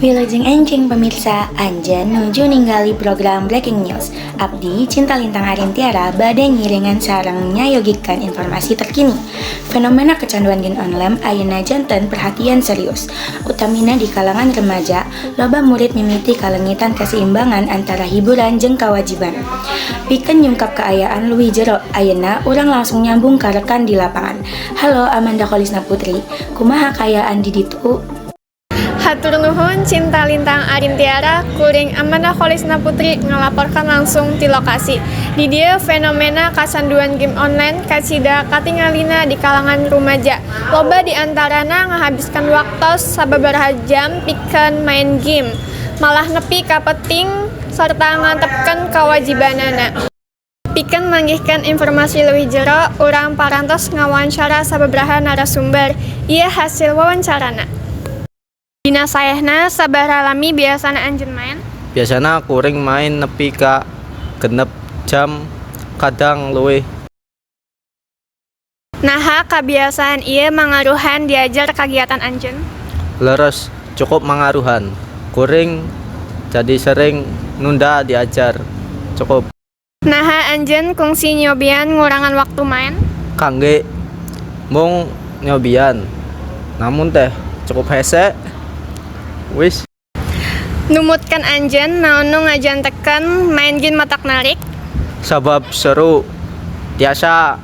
Wilujeng enjing, pemirsa, anjeun nuju ninggali program Breaking News. Abdi Cinta Lintang Arin Tiara bade ngiringan sareng nyayogikeun informasi terkini. Fenomena kecanduan game online ayeuna janten perhatian serius. Utamina di kalangan remaja, loba murid mimiti kalengitan keseimbangan antara hiburan jeung kewajiban. Pikeun nyungkap kaayaan leuwih jero, ayeuna urang langsung nyambung ka rekan di lapangan. Halo, Amanda Kholisna Putri, kumaha kaayaan di ditu? Hatur nuhun, Cinta Lintang Arin Tiara, kuring Amanda Kholisna Putri ngalaporkan langsung di lokasi. Di dieu fenomena kacanduan game online kacida katingalina di kalangan rumaja. Loba di antarana ngahabiskan waktu sababaraha jam pikeun main game. Malah nepi ka peuting sarta ngantepkeun kawajibanana. Pikeun manggihkeun informasi leuwih jero, urang parantos ngawawancara sababaraha narasumber. Ieu hasil wawancarana. Dina saehna sabaraha lami biasana anjeun main? Biasana kuring main nepi ka 6 jam, kadang luwih. Naha kabiasaan ieu mangaruhan diajar kagiatan anjeun? Leres, cukup mangaruhan. Kuring jadi sering nunda diajar. Cukup. Naha anjeun kungsi nyobian ngurangan waktu main? Kangge mung nyobian. Namun teh cukup hese. Wis. Numutkeun anjeun, naon nu ngajantenkeun main game matak narik? Sabab seru. Tiasa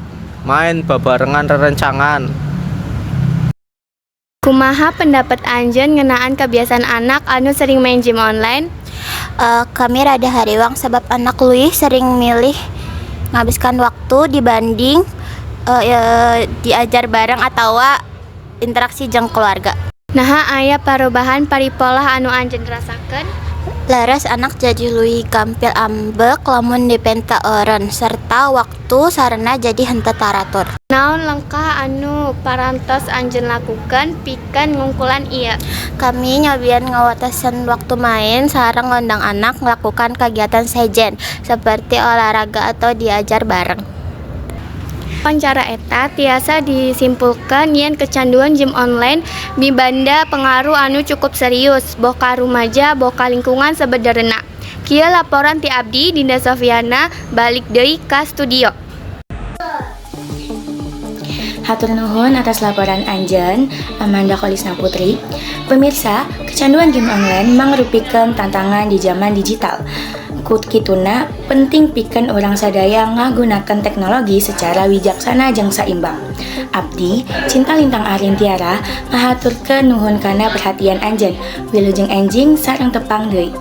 main babarengan rerencangan. Kumaha pendapat anjeun ngeunaan kebiasaan anak anu sering main game online? Kami rada hariwang sebab anak leuwih sering milih ngabiskan waktu dibanding diajar bareng atau interaksi jeung keluarga. Naha aya parubahan paripolah anu anjeun rasakeun? Leres, anak jadi leuwih gampil ambek lamun dipenta eureun serta waktu sarana jadi henteu taratur. Naon lengkah anu parantos anjeun lakukeun pikeun ngungkulan ieu? Kami nyobian ngawatesan waktu main sareng ngondang anak melakukan kegiatan sejen seperti olahraga atau diajar bareng. Wawancara eta tiasa disimpulkeun yen kecanduan game online mibanda pengaruh anu cukup serius boh ka rumaja, boh ka lingkungan sabeudeurna. Kieu laporan ti abdi, Dinda Sofiana, balik deui ka studio. Hatur nuhun atas laporan anjeun, Amanda Kholisna Putri. Pemirsa, kecanduan game online mangrupikeun tantangan di zaman digital. Ku kituna penting pikeun urang sadaya ngagunakeun teknologi secara wijaksana jeung saimbang. Abdi, Cinta Lintang Arin Tiara, ngahaturkeun nuhun kana perhatian anjeun. Wilujeng enjing sareng tepang deui.